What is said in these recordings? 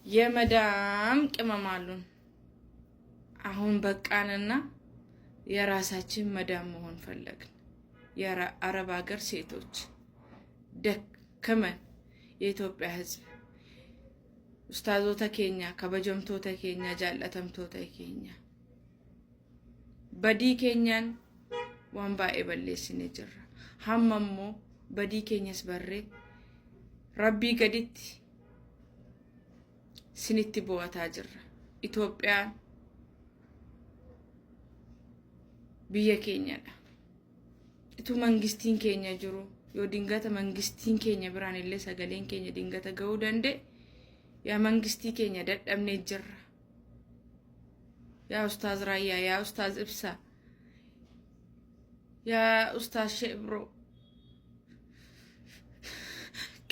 የመዳም ቅመም አሉን። አሁን በቃንና የራሳችን መዳም መሆን ፈለግን። የአረብ ሀገር ሴቶች ደከመን። የኢትዮጵያ ሕዝብ ustaazota keenya kabajamtoota keenya jaallatamtoota keenya badii keenyaan waan baay'ee balleessinee jirra. Hamma immoo badii keenyas barree rabbii gaditti sinitti bo'ataa jirra. Itoophiyaan biyya keenyadha. Ituu mangistiin keenya jiru yoo dingata mangistiin keenya biraan illee sagaleen keenya dingata ga'uu danda'e yaa mangistii keenya dadhabnee jirra. Yaa Ustaaz Raayyaa, yaa Ustaaz Ibsaa, yaa Ustaaz Sheebroo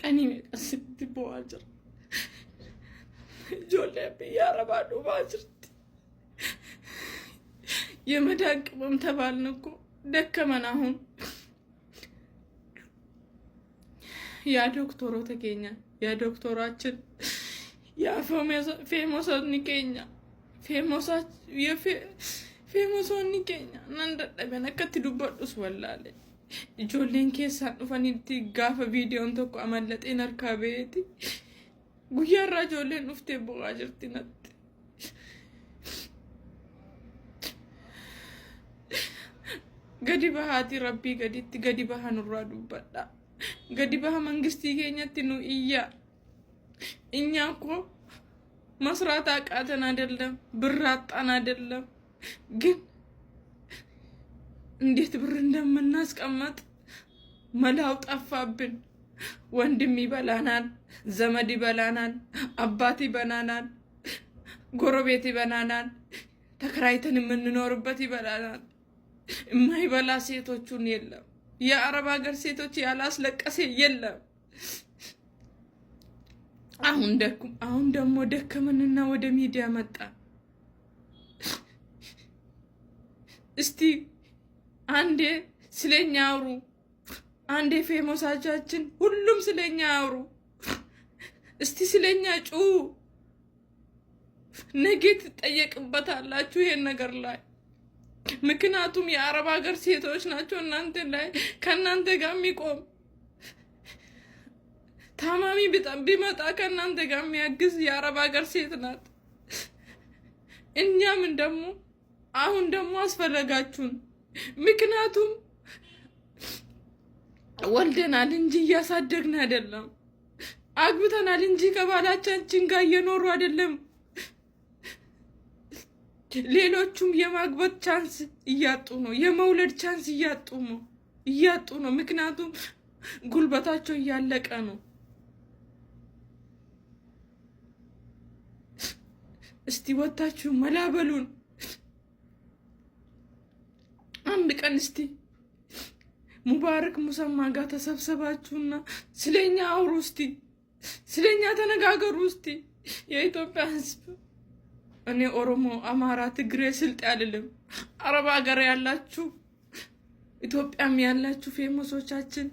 qanii meeqa sitti bo'aa jira. Ijoolleen biyya Arabaa dhumaa jirti. የመዳን ቅመም ተባልን እኮ ደከመን። አሁን ያ ዶክተሮ ተገኘ ያ ዶክተራችን ያ feemosoonni keenya feemosoonni keenya nan dadhaben akkatti dubbadhus wallaale. Ijoolleen keessaan dhufanitti gaafa viidiyoon tokko amallaxeen harkaa ba'eeti. Guyyaarraa ijoolleen dhuftee bo'aa jirti natti. Gadi bahaatii rabbii gaditti gadi baha nurraa dubbadha. Gadi baha mangistii keenyatti nu iyyaa. እኛ እኮ መስራት አቃተን አይደለም፣ ብር አጣን አይደለም። ግን እንዴት ብር እንደምናስቀመጥ መላው ጠፋብን። ወንድም ይበላናል፣ ዘመድ ይበላናል፣ አባት ይበላናል፣ ጎረቤት ይበላናል፣ ተከራይተን የምንኖርበት ይበላናል። የማይበላ ሴቶቹን የለም። የአረብ ሀገር ሴቶች ያላስለቀሴ የለም። አሁን ደግሞ ደከመንና ወደ ሚዲያ መጣ። እስቲ አንዴ ስለኛ አውሩ፣ አንዴ ፌሞሳቻችን ሁሉም ስለኛ አውሩ፣ እስቲ ስለኛ ጩ። ነገ ትጠየቅበታላችሁ ይሄን ነገር ላይ። ምክንያቱም የአረብ ሀገር ሴቶች ናቸው እናንተ ላይ ከእናንተ ጋር የሚቆም ታማሚ ቢመጣ ከእናንተ ጋር የሚያግዝ የአረብ ሀገር ሴት ናት። እኛም ደግሞ አሁን ደግሞ አስፈለጋችሁን። ምክንያቱም ወልደናል እንጂ እያሳደግን አይደለም። አግብተናል እንጂ ከባላቻችን ጋር እየኖሩ አይደለም። ሌሎቹም የማግባት chance እያጡ ነው። የመውለድ chance እያጡ ነው። ምክንያቱም ጉልበታቸው እያለቀ ነው። እስቲ ወታችሁ መላበሉን አንድ ቀን እስቲ ሙባረክ ሙሰማ ጋር ተሰብሰባችሁና ስለኛ አውሩ እስቲ፣ ስለኛ ተነጋገሩ እስቲ። የኢትዮጵያ ሕዝብ እኔ ኦሮሞ፣ አማራ፣ ትግሬ፣ ስልጤ አልልም። አረብ ሀገር ያላችሁ ኢትዮጵያም ያላችሁ ፌሞሶቻችን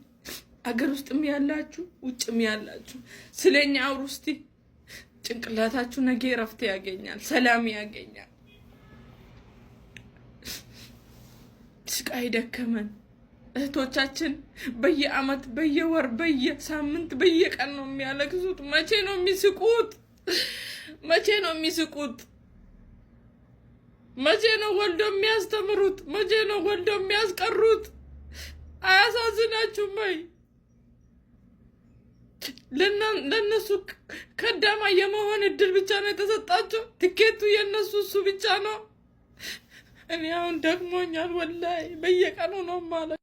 አገር ውስጥም ያላችሁ ውጭም ያላችሁ ስለኛ አውሩ እስቲ። ጭንቅላታችሁ ነገ እረፍት ያገኛል፣ ሰላም ያገኛል። ስቃይ ደከመን። እህቶቻችን በየአመት በየወር በየሳምንት በየቀን ነው የሚያለቅሱት። መቼ ነው የሚስቁት? መቼ ነው የሚስቁት? መቼ ነው ወልዶ የሚያስተምሩት? መቼ ነው ወልዶ የሚያስቀሩት? አያሳዝናችሁም ወይ? ለእነሱ ከዳማ የመሆን እድል ብቻ ነው የተሰጣቸው። ትኬቱ የእነሱ እሱ ብቻ ነው። እኔ አሁን ደክሞኛል፣ ወላሂ በየቀኑ ነው ማለት